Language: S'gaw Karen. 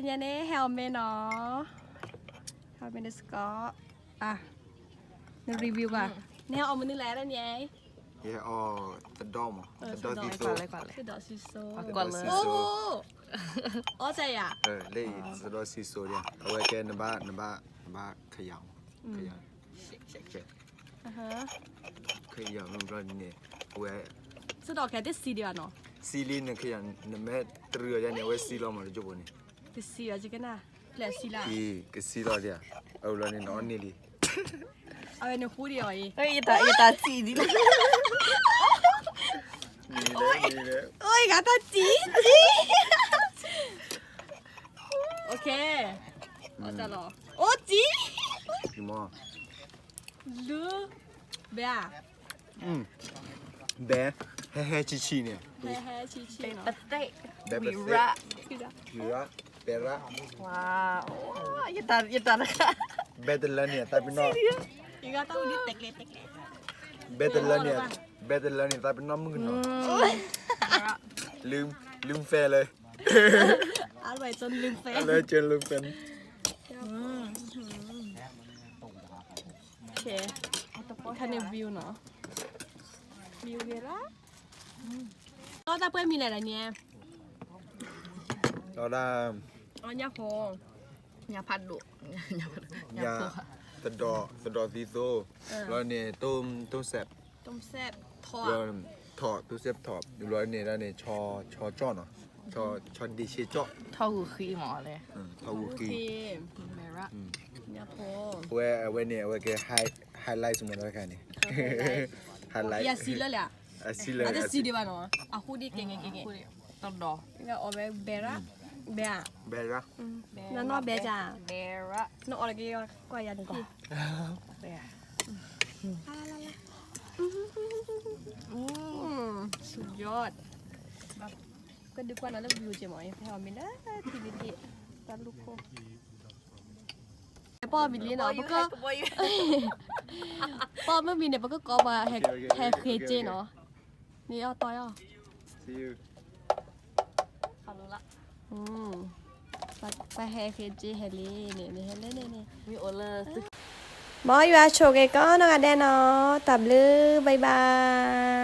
ညါန့ၣ် ဟဲအီၣ်မ့ၤနီၤ, ဟဲအီၣ်မ့ၤန့ၣ်စ့ၢ်ကီး, န review ကွၢ်, နဟဲအီၣ်မနုၤလဲၣ်ညါ, ယဟဲအီၣ် သဒီၣ်မး, သဒီၣ်သံသိ, သဒီၣ်သံသိ, သဒီၣ်သံသိ, အီၣ်စဲယၤ, လၢအံၤ သဒီၣ်သံသိဒၣ်, အဝဲကဲ နဘၣ် နဘၣ် နဘၣ်ခယၢ်မး, ခယၢ်, ခယၢ်မ့ၢ်ဘျီန့ၣ်, အဝဲ, စ့ၢ်ကီးခဲတစံးဒံးဘၣ်နီၤ, စံးလံ နခယၢ် နမ့ၢ်တရံးအီၤယါန့ၣ် အဝဲစံးလီၤမးတကၠိၢ်ဖိန့ၣ်, ကစံးလီၤကနၣ်, ပျဲၢ်စံးလီၤ, ကစံးလီၤဒံး, အဝဲဘျီန့ၣ် နအီၣ်န့ၢ်လံ, အဝဲန့ၣ်ဃူဒံးအီၤအံၤ, ယတၢ်စံးဒံးလီၤ, အိၣ်ယဂၤတၢ်စံး, စံး, အိၣ်တၢ်လီၤ, အိၣ်စံး, လူၤ, ဘဲဧါ, ဘဲ, ဟဲဟဲဆံးဆံးန့ၣ်, ဟဲဟဲဆံးဆံး, ဘဲပသ့ၣ်, ဝံၤရၣ်, ဝံၤရၣ်, ဘဲရၣ်, ယတၢ်တခါ, ဘဲတလၢန့ၣ် သးပ့ၤနီၣ်, ဘဲတလၢန့ၣ်, ဘဲတလၢန့ၣ် သးပ့ၤနီၣ်မုၣ်ကနီၤ, လုၢ်ဖဲလၢ, အလၢကၢလုၢ်ဖဲ, ခါန့ၣ် view နီၤ, view ဂ့ၤလီၤ, ဒီးတၢ်ပှဲၤမံၤလဲၣ်ဒီးန့ၣ်, ဒီးတၢ်, ညၣ်ဖိ, ညၣ်ဖးဒိၣ်, ညၣ်, သဒီၣ်, သဒီၣ်သံသိ, ဘျီန့ၣ်, တိၢ်စဲး, ထီၣ်, တိၢ်စဲးထီၣ်, ဘျီန့ၣ်ဒၣ်န့ၣ် ဆီကၠီၣ်နီၤ, ဆီဒ့ဆ့ကၠီၣ်, ထီၣ်ဂုာ်ဃံမးလဲၣ်, ထီၣ်ဂုာ်ဃံ, အဝဲ, အဝဲန့ၣ် အဝဲကဲ highlight မးတခါန့ၣ်, highlight, အစံးလၢ, အတစံးဒံးဘၣ်နီၤ, အဃူဒံးကဲကဲကဲကဲ, တဒီး, အီၣ်ဝဲဘဲရၣ်, ဘဲရၣ်, ဘဲရၣ်, နနီၢ်ဘဲကၢ်, ဘဲရၣ်, နအီၣ်လၢက့ၤကွၢ်ယၤန့ၣ်, ဘဲရၣ်, สุดยอด, ကဒုးကွၢ်နၤလၢ view က့ၤမး, ဟဲအီၣ်မ့ၤလၢထံလံၤထံး, တၢ်လူၢ်ခိၣ်, ပီၢ်မံၤလံနီၤ, ပက, ပီၢ်မ့ၢ်မံၤန့ၣ် ပကကိးပှၤဟဲဃ့က့ၤနီၤ, န့ၣ်အီၣ်တီအီၣ်, ပှၤဟဲဃ့က့ၤဟဲလံန့ၣ်, န့ၣ်ဟဲလၢန့ၣ်န့ၣ်, မ်ယွၤဆိၣ်ဂ့ၤကိးနီၢ်ဂၤဒဲးနီၤ, တၢ်ဘျုး bye bye.